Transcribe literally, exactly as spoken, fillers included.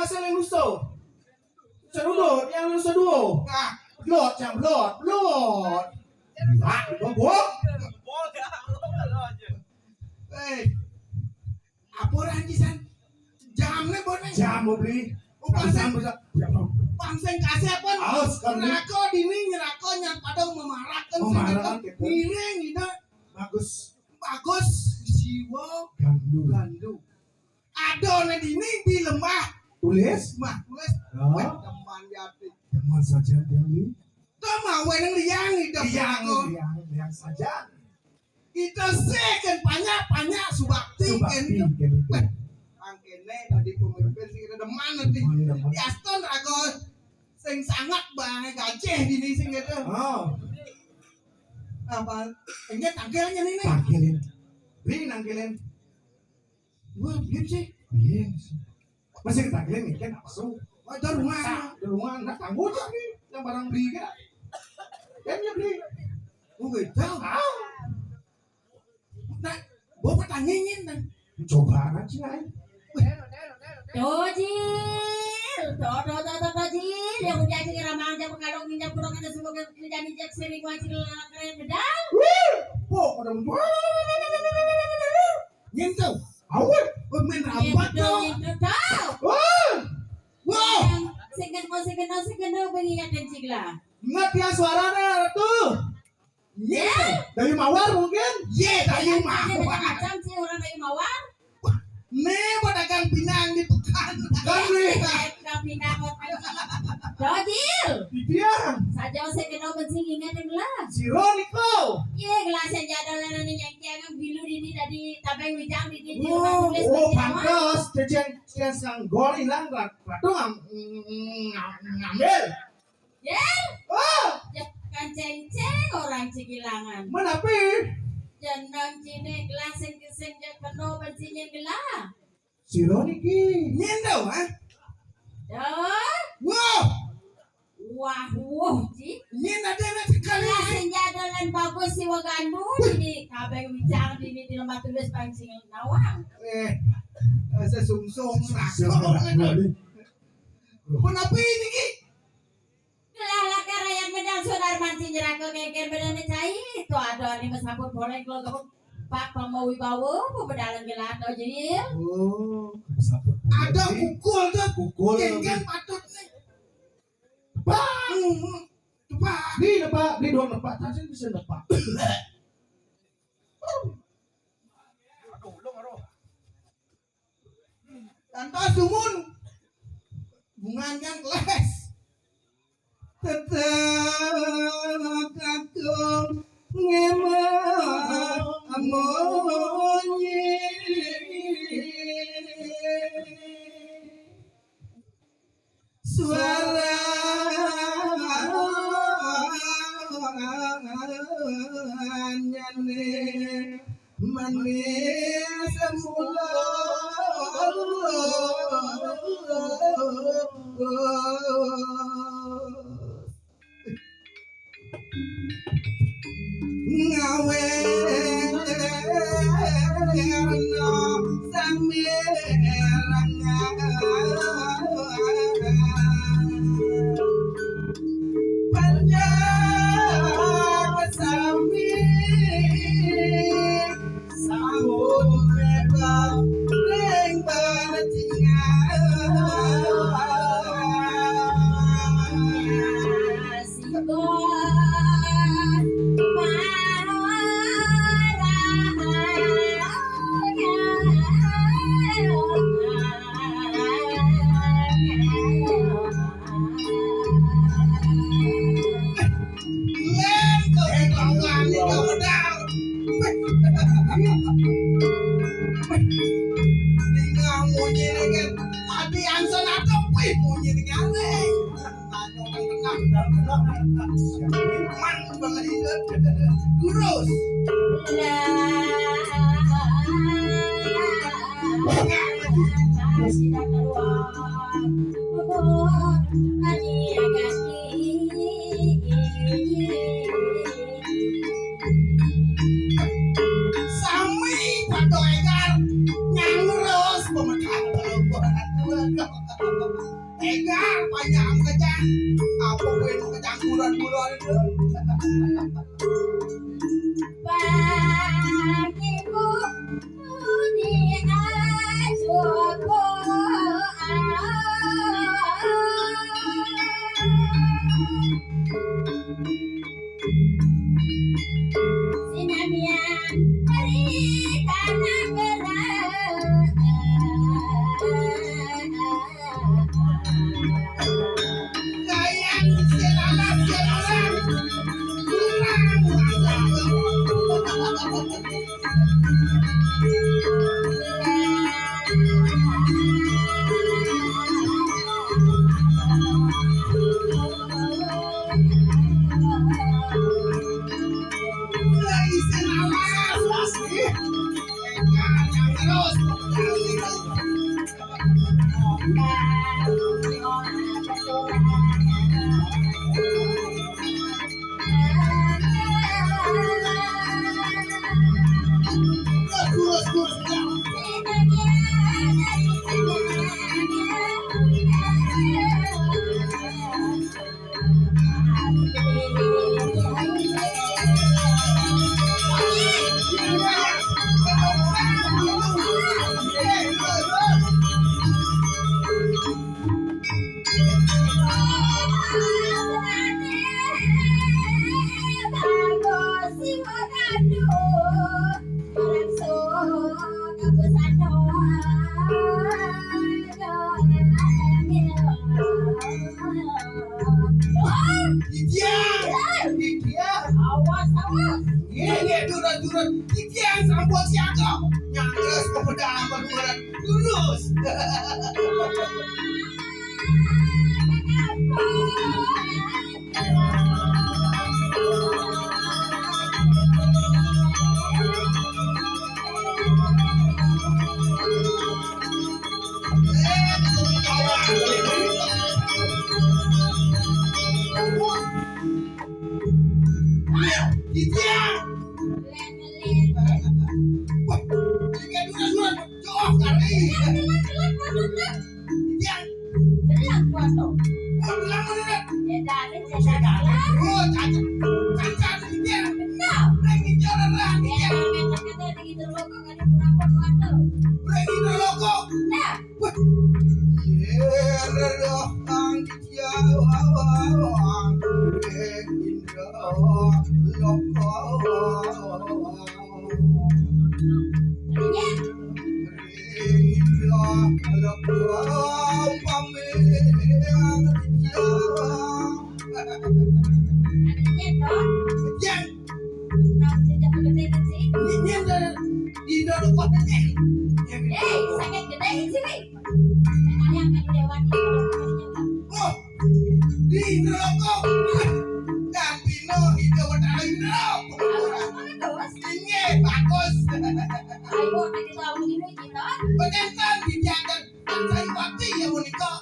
Saling nuso. Sadudo, yang nuso duo. Ah, blot, yang blot, blot. Wah, bobok. Eh, apa orang di sana? Jamnya boleh. Jam mau beli. Upah Pasang saya, besar. Pang sing kasep kan. Awas, kan. Neraka dini, neraka nyat padang memarak kan. Memarak, sing gitu. Miring, gitu. Bagus. Bagus. Siwa. Gandu. Gandu. Ada nih dini di lembah. Tulis. Mah, tulis. Ya. Wah, teman ya, Pi. Teman saja dia, Pi. Kau mau yang liang, itu. Liang, liang, liang saja. Kita seken panyak-panyak subakti. Subakti, kan. Kan itu. Weh, angkene tadi pemimpin sing kita demen nanti. Oh, iya, demen. Di Aston rago sing sangat banget gajeh dini sing gitu. Oh. Apa? Ini tangkelnya nih, nih. Tangkelin. Ri nangkelin. Wah, biar sih. Iya. Masih kita gini kan apa tuh? Oh, itu rumah. Sa-, di rumah, nggak tanggung aja nih, yang barang beli kan. Kan dia beli. Oh, gitu. Ah. Nah, bawa pertanyaan kan. Coba aja, ay. Tojil, to, to, to, to, Tojil. Yang udah aja ramang aja kalau nginjak kurang ada semua kerjaan injak sering wajib keren bedal. Wih, kok udah muncul? Nyentuh. Awet. Pemain rambat tuh. Nyentuh, nyentuh, tuh. Wah. Wah. Sing kena, sing kena, sing kena, bengi ya kencing lah. Ingat ya suaranya, Ratu. Ye. Dayu Mawar mungkin? Ye, Dayu Mawar. Macam-macam sih orang Dayu Mawar. Nih, pedagang pinang di Pekan. Kan nih. Pedagang pinang, orang. Dojil. Di dia. Saja saya kena bensin ingat yang gelas. Siro niko. Ye, gelas yang jadul yang ini yang kian yang bilu di ini tadi tabeng wijang di ini. Oh, oh, pantas. Cecen, cecen sanggol hilang, rat-, ratu ngam-, ngam-, ngambil. Ye? Oh! Ya, kan ceng-ceng orang Cigilangan. Mana, Pi? Jeneng cine gelas sing, sing je keno bensinnya gelas. Siro niki. Nyen do, ha? Dah. Wah! Wah, wah, Ci. Nyen ada nak sekali. Gelas sing jadul lan bagus si Wagandu ini. Kabeh wijang di ini di lemah tulis pancing nawang. Eh, saya sungsung. Sungsung. Kenapa ini, Ki? Kelah lakar rakyat medal saudar manci nyeraka kengken bener cai. Tuh ada ni mesambut boleh kalau kau pak pamawi bawa pemedalan gelar tau jadi. Oh, mesambut boleh. Ada pukul tuh. Pukul. Kengken patut nih. Tepak. Hmm, tepak. Ni tepak, ni dua tepak. Tadi bisa tepak. Aduh, lu ngaruh. Lantas dumun bungan yang keles. Tetep aku ngemah amonye. Suara nyane manis semula. Ngawe sami rangan. Panjang sami sambut mebak ring bajingan. Len, kok ing lawan iki medal. Ninggal munyi iki. Ati angson adem, wih, munyi iki aneh. Man, bener. Lurus. Sami padha engar nyangros pemekat. Tegar, panjang kejang. Apa gue mau kejang buron-buron itu? Bagi ku muni aja ku, ah. Sinamian beri tanah gerak. Kayan selamat selamat. Kurang ajar. Didian, Didian. Awas, awas. Iya, iya, durus, durus. Didian, sambut siaga. Nyangkes, pemuda, pemuda. Durus. Wah, tiga dua surat. Jauh kali. Tiga. Belang kuat tuh. Oh, belang mana, Dek? Ya, dari, ya, dari. Oh, cacat. Cacat, tiga. Benar. Lagi jalan, tiga. Ya, kata-kata lagi terlokok, ada berapa kuat tuh? Lagi terlokok. Nah. Wah. Iya, lelah, tangkis. Eh, sakit gede sih, Wi. Yang ada yang dewan itu. Oh, di neraka. Dan dino ida watara Indra. Terus? Inggih, bagus. Ayo, nanti tahu ini kita. Bener kan, dijaga. Saya waktu ya, menikah.